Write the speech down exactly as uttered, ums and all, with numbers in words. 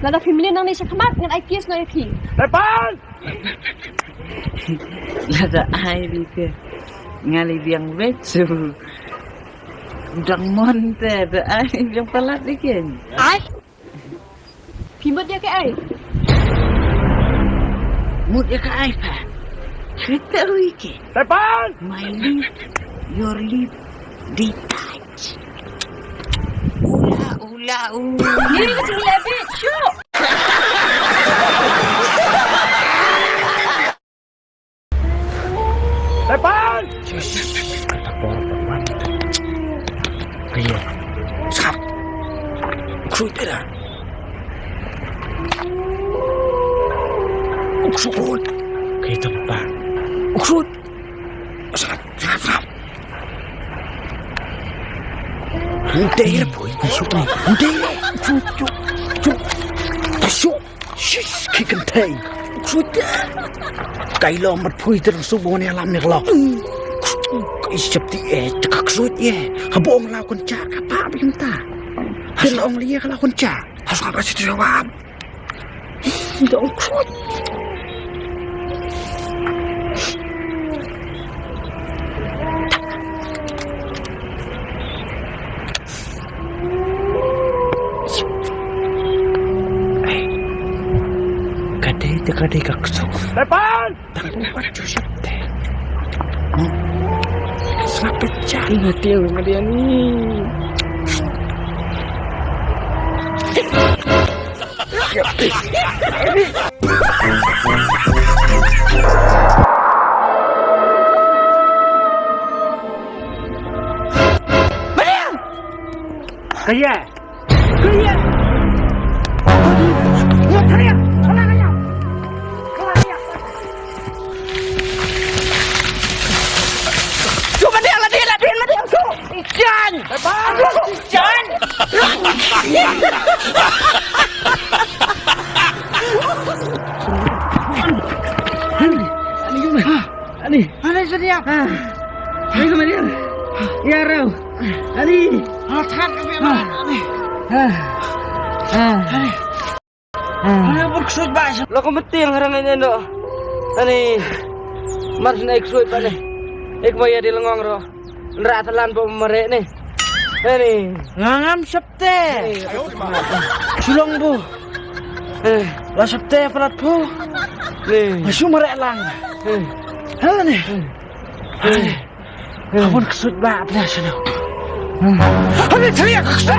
Lada phi mlien nangne shakhmat ngan ai case noh ïa phi. Tepan! Lada ai ri ke. Nga la biang beit shuh. Dang mon te da ai biang palat ri ke. Ai. Phi mut ïa kaei? Mut ïa kaei pat? Kata wi ke. Tepan! My lip, your lip, detach. Ula, ula, ula. Ni ka sing leh bit, shuh. Tepan! Shh, shh, shh, shh. Lapor, lapor. Ayo. Sap. Kruit dah. Uksut. Kaei tempat. Uksut. Sap, sap, sap. Udah ya, boy. Masuk nih. Udah ya. Cuk, cuk, cuk. Masuk. Shish, ki kynthei. Ksuid. Kai lo mat phui ter su bon ya lam ne lo. Kai sep ti eh, ka ksuid ye. Ha bong la kun cha, ka pa bim ta. Has long li ka la kun cha. Has ka ba sit jawab. Dong ksuid. Ka dei te ka dei ka ksuk. Tepan! Tang ko ka josep te. Sngap pecah. Mati yang mati ni. Kaya. Kaya. Kaya. Kaya. Kaya. Su madiang, madiang, madiang, madiang, su. Ijan. Ijan. Ani. Ani, sadiang. Ani, kemarian. Ya, rau. Ani. Ani. Ani, berksud ba. Lo ko metiang harang ini, no. Ani. Mar sini eksud ba ni. Ek maya di lengong ro. Nra talan po mare ni. Ani. Ngangam septe. Sulong bu. Eh. La septe palat pu. Ni. Masu mare lang. Eh. Ani. Eh. Ani. Abon ksud ba pla sino. Ani, tria ksud.